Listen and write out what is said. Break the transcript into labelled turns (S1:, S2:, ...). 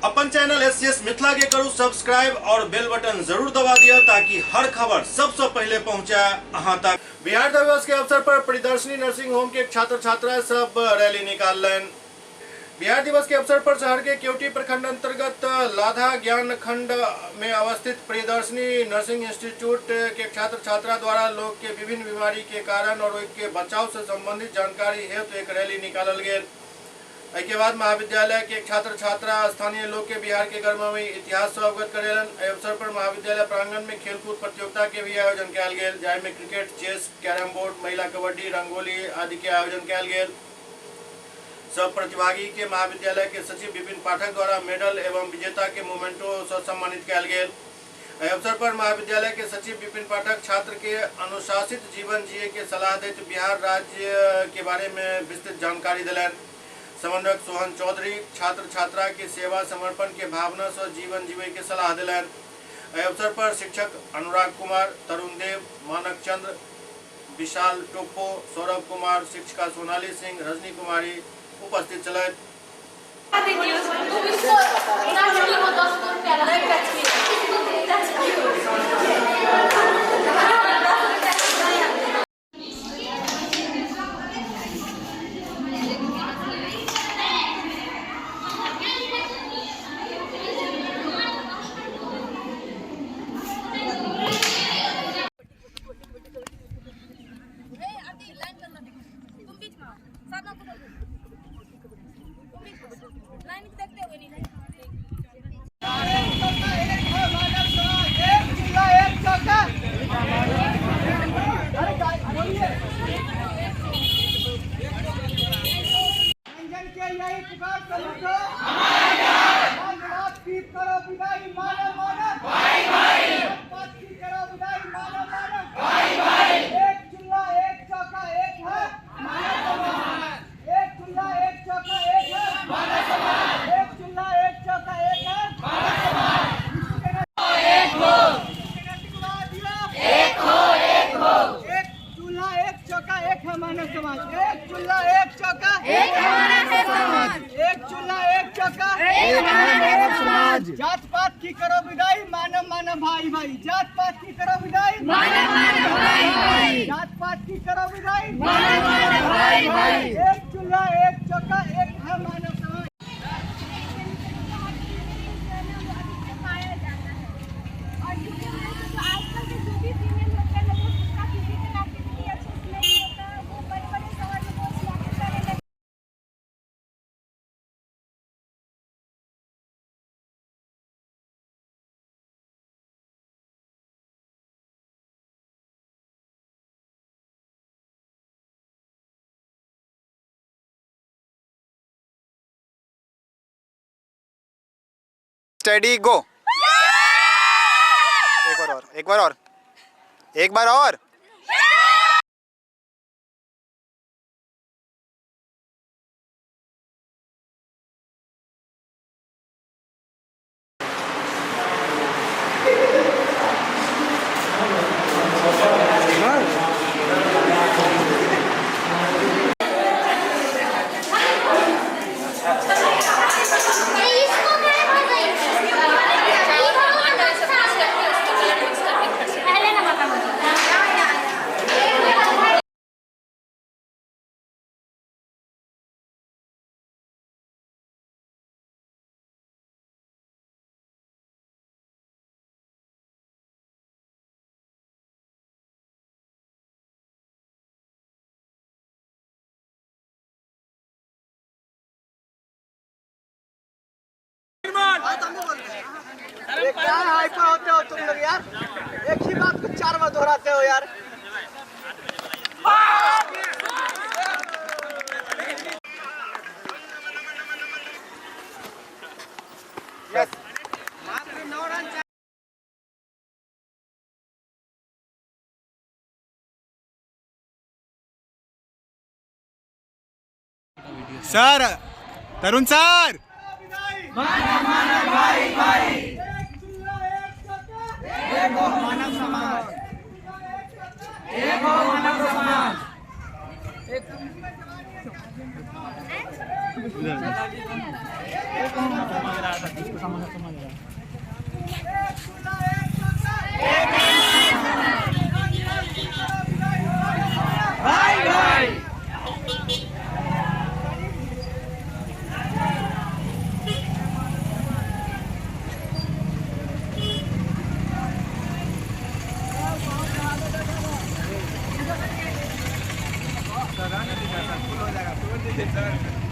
S1: अपन channel SCS Mithila के करू सब्सक्राइब और बेल बटन जरूर दबा दिया ताकि हर खबर सबसे पहले पहुंचे अहां तक। बिहार दिवस के अवसर पर प्रियदर्शनी नर्सिंग होम के छात्र छात्रा सब रैली निकाललनि। बिहार दिवस के अवसर पर शहर के केवटी प्रखंड अंतर्गत लाधा ज्ञान खंड में अवस्थित प्रियदर्शनी नर्सिंग इंस्टीट्यूट के छात्र छात्रा द्वारा लोग के विभिन्न बीमारी के कारण और के बचाव से संबंधित जानकारी हेतु एक रैली निकालल गेल। एहि के बाद महाविद्यालय के छात्र छात्रा स्थानीय लोग के बिहार के गर्वमयी इतिहास से अवगत करेलन। एहि अवसर पर महाविद्यालय प्रांगण में खेलकूद प्रतियोगिता के भी आयोजन कयल गेल, जाहि में क्रिकेट, चेस, कैरम बोर्ड, महिला कबड्डी, रंगोली आदि के आयोजन कयल गेल। सब प्रतिभागी के महाविद्यालय के सचिव विपिन पाठक द्वारा मेडल एवं विजेता के मोमेंटो से सम्मानित कयल गेल। एहि अवसर पर महाविद्यालय के सचिव विपिन पाठक छात्र के अनुशासित जीवन जिए के सलाह दैत बिहार राज्य के बारे में विस्तृत जानकारी दिलनि। समन्वयक सोहन चौधरी छात्र छात्रा के सेवा समर्पण के भावना से जीवन जीवे के सलाह दिलनि। एहि अवसर पर शिक्षक अनुराग कुमार, तरुण देव, मानक चंद्र, विशाल टोप्पो, सौरभ कुमार, शिक्षिका सोनाली सिंह, रजनी कुमारी उपस्थित छलथि।
S2: जात पात की करो विदाई, मानव मानव भाई भाई। जात पात की करो विदाई, मानव मानव भाई भाई। जात पात की करो विदाई, मानव मानव भाई भाई। एक चूल्हा एक चौका एक है मानव समाज।
S3: आजकल के जो भी फीमेल होते हैं वो उसका फिजिकल एक्टिविटी अच्छे से नहीं होता है, वो बड़े बड़े शहर में बहुत नौकरी करने लगे।
S4: स्टडी गो। एक बार और, एक बार और, एक बार और।
S2: क्या हाइपर होते हो तुम लोग यार, एक ही बात को चार बार दोहराते हो यार। यस।
S4: सर, तरुण सर,
S2: मानव भाई भाई। एक हो मानव समाज, एक हो मानव समाज। एक एक चूल्हा एक चरखा, जात पात की करो विदाई, भाई भाई।
S4: सर।